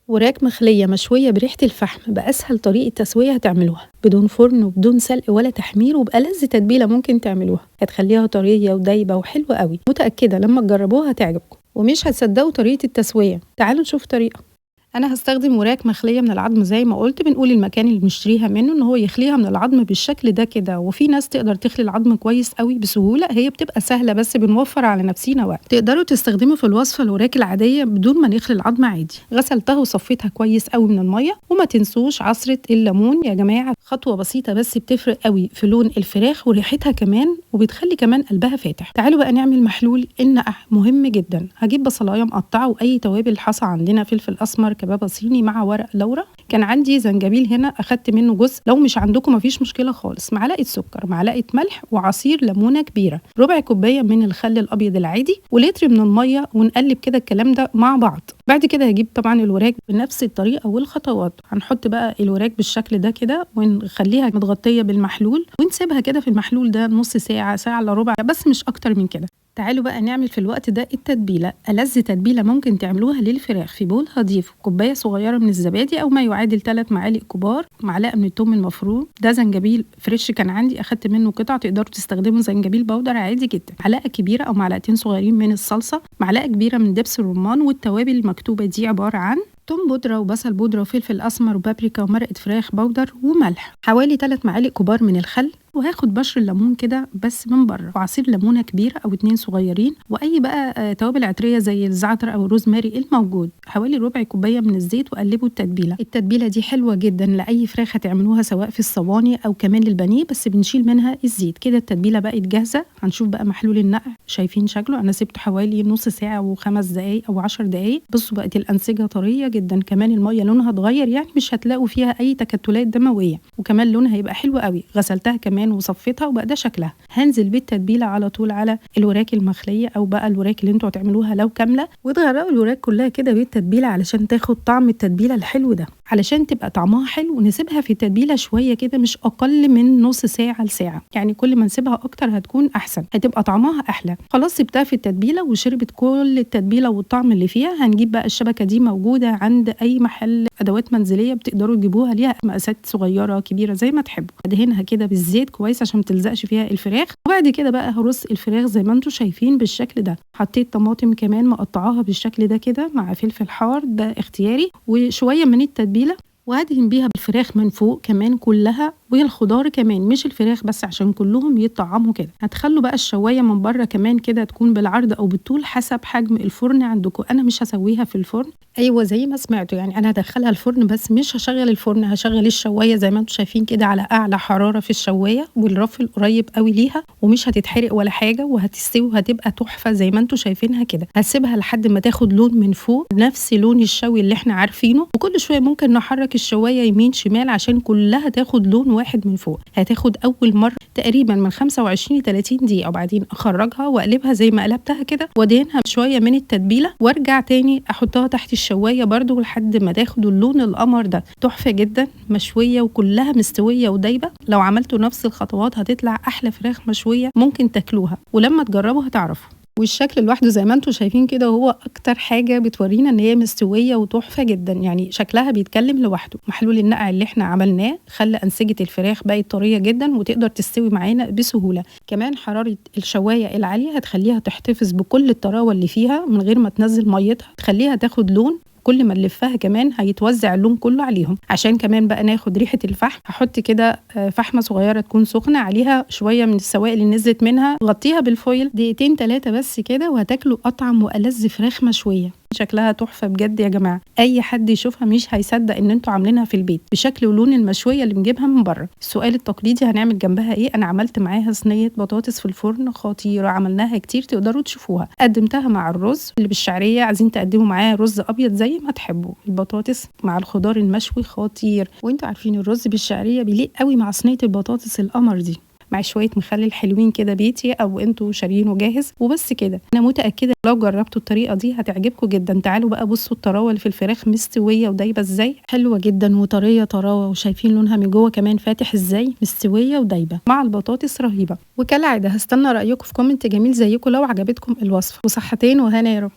وراك مخلية مشوية بريحة الفحم بأسهل طريقة تسوية هتعملوها بدون فرن وبدون سلق ولا تحمير وبألذ تتبيلة ممكن تعملوها، هتخليها طرية ودايبة وحلوة قوي. متأكدة لما تجربوها هتعجبكم ومش هتصدقوا طريقة التسوية. تعالوا نشوف طريقة. انا هستخدم وراك مخليه من العظم زي ما قلت، بنقول المكان اللي بنشتريها منه ان هو يخليها من العظم بالشكل ده كده، وفي ناس تقدر تخلي العظم كويس قوي بسهولة، هي بتبقى سهلة بس بنوفر على نفسينا وقت. تقدروا تستخدموا في الوصفة الوراك العادية بدون ما نخلي العظم عادي. غسلتها وصفيتها كويس قوي من المية، وما تنسوش عصره الليمون يا جماعة، خطوة بسيطة بس بتفرق قوي في لون الفراخ وريحتها كمان، وبتخلي كمان قلبها فاتح. تعالوا بقى نعمل محلول النقع، مهم جدا. هجيب بصلايه مقطعه واي توابل حصى عندنا، فلفل اسمر، كبابه صيني مع ورق لورا، كان عندي زنجبيل هنا اخدت منه جزء، لو مش عندكم مفيش مشكلة خالص، معلقه سكر، معلقه ملح، وعصير ليمونه كبيرة، ربع كوباية من الخل الابيض العادي، ولتر من المية، ونقلب كده الكلام ده مع بعض. بعد كده هجيب طبعا الوراك بنفس الطريقة والخطوات. هنحط بقى الوراك بالشكل ده كده ونخليها متغطيه بالمحلول، ونسيبها كده في المحلول ده نص ساعة، ساعة الا ربع، بس مش اكتر من كده. تعالوا بقى نعمل في الوقت ده التتبيله، ألذ تتبيله ممكن تعملوها للفراخ. في بول هضيف كوباية صغيرة من الزبادي او ما يعادل 3 معالق كبار، معلقه من الثوم المفروم، ده زنجبيل fresh كان عندي اخدت منه قطع، تقدروا تستخدموا زنجبيل powder عادي جدا، معلقه كبيرة او معلقتين صغيرين من الصلصه، معلقه كبيرة من دبس الرمان، والتوابل المكتوبة دي عبارة عن توم بودرة وبصل بودرة وفلفل أسمر وبابريكا ومرقة فراخ powder وملح، حوالي 3 معالق كبار من الخل، وهاخد بشر الليمون كده بس من بره، وعصير ليمونه كبيرة او 2 صغيرين، واي بقى توابل عطريه زي الزعتر او الروزماري الموجود، حوالي ربع كوباية من الزيت، وقلبوا التتبيله. التتبيله دي حلوة جدا لاي فراخ هتعملوها سواء في الصواني او كمان للبانيه، بس بنشيل منها الزيت. كده التتبيله بقت جاهزة. هنشوف بقى محلول النقع، شايفين شكله؟ انا سبته حوالي نص ساعة و5 دقائق او 10 دقائق. بصوا بقت الانسجة طرية جدا، كمان المية لونها اتغير، يعني مش هتلاقوا فيها اي تكتلات دموية، وكمان لونها هيبقى حلو قوي. غسلتها كمان وصفيتها وبقى ده شكلها. هنزل بالتتبيله على طول على الوراك المخليه او بقى الوراك اللي انتوا هتعملوها لو كاملة، وتغرقوا الوراك كلها كده بالتتبيله علشان تاخد طعم التتبيله الحلو ده، علشان تبقى طعمها حلو. نسيبها في التتبيله شوية كده، مش اقل من نص ساعة لساعة، يعني كل ما نسيبها اكتر هتكون احسن، هتبقى طعمها احلى. خلاص سبتها في التتبيله وشربت كل التتبيله والطعم اللي فيها. هنجيب بقى الشبكة دي، موجودة عند اي محل ادوات منزلية بتقدروا تجيبوها، ليها مقاسات صغيرة كبيرة زي ما تحبوا. ادهنها كده بالزيت كويس عشان ما تلزقش فيها الفراخ. وبعد كده بقى هرص الفراخ زي ما انتم شايفين بالشكل ده. حطيت طماطم كمان مقطعاها بالشكل ده كده مع فلفل حار، ده اختياري، وشوية من التتبيله، وهدهن بيها الفراخ من فوق كمان كلها، والخضار كمان مش الفراخ بس عشان كلهم يتطعموا كده. هتخلوا بقى الشوايه من بره كمان كده تكون بالعرض او بالطول حسب حجم الفرن عندكم. انا مش هسويها في الفرن، ايوه زي ما سمعتوا، يعني انا هدخلها الفرن بس مش هشغل الفرن، هشغل الشوايه زي ما انتم شايفين كده على اعلى حرارة في الشوايه، والرف القريب قوي ليها، ومش هتتحرق ولا حاجة، وهتستوي وهتبقى تحفة زي ما انتم شايفينها كده. هسيبها لحد ما تاخد لون من فوق نفس لون الشوي اللي احنا عارفينه، وكل شوية ممكن نحرك الشوايه يمين شمال عشان كلها تاخد لون واحد من فوق. هتاخد اول مرة تقريبا من 25 ل 30 دقيقة، وبعدين اخرجها واقلبها زي ما قلبتها كده، وادهنها شوية من التتبيله، وارجع تاني احطها تحت الشوايه برده لحد ما تاخد اللون القمر ده. تحفة جدا، مشوية وكلها مستوية ودايبه. لو عملتوا نفس الخطوات هتطلع احلى فراخ مشوية ممكن تاكلوها، ولما تجربوا هتعرفوا. والشكل لوحده زي ما انتم شايفين كده هو اكتر حاجة بتورينا ان هي مستوية وتحفه جدا، يعني شكلها بيتكلم لوحده. محلول النقع اللي احنا عملناه خلى انسجة الفراخ بقت طرية جدا وتقدر تستوي معانا بسهولة. كمان حرارة الشوايه العالية هتخليها تحتفظ بكل الطراوه اللي فيها من غير ما تنزل ميتها، تخليها تاخد لون. كل ما نلفها كمان هيتوزع اللون كله عليهم. عشان كمان بقى ناخد ريحه الفحم، هحط كده فحمه صغيرة تكون سخنة عليها شوية من السوائل اللي نزلت منها، غطيها بالفويل دقيقتين 3 بس كده، وهتاكلوا اطعم والذ فراخ مشوية. شكلها تحفة بجد يا جماعة، اي حد يشوفها مش هيصدق ان انتوا عاملينها في البيت بشكل ولون المشويه اللي بنجيبها من بره. السؤال التقليدي هنعمل جنبها ايه؟ انا عملت معاها صينية بطاطس في الفرن خطيرة، عملناها كتير تقدروا تشوفوها. قدمتها مع الرز اللي بالشعريه، عايزين تقدموا معاها رز ابيض زي ما تحبوا. البطاطس مع الخضار المشوي خطير، وانتوا عارفين الرز بالشعريه بيليق قوي مع صينية البطاطس القمر دي، مع شوية مخلل حلوين كده بيتي او انتوا شاريينه جاهز. وبس كده، انا متاكدة لو جربتوا الطريقة دي هتعجبكم جدا. تعالوا بقى بصوا الطراوه اللي في الفراخ مستوية ودايبه ازاي، حلوة جدا وطريه طراوه، وشايفين لونها من جوه كمان فاتح ازاي، مستوية ودايبه مع البطاطس رهيبة. وكالعادة هستنى رايكم في comment جميل زيكم لو عجبتكم الوصفة. وصحتين وهنا يا رب.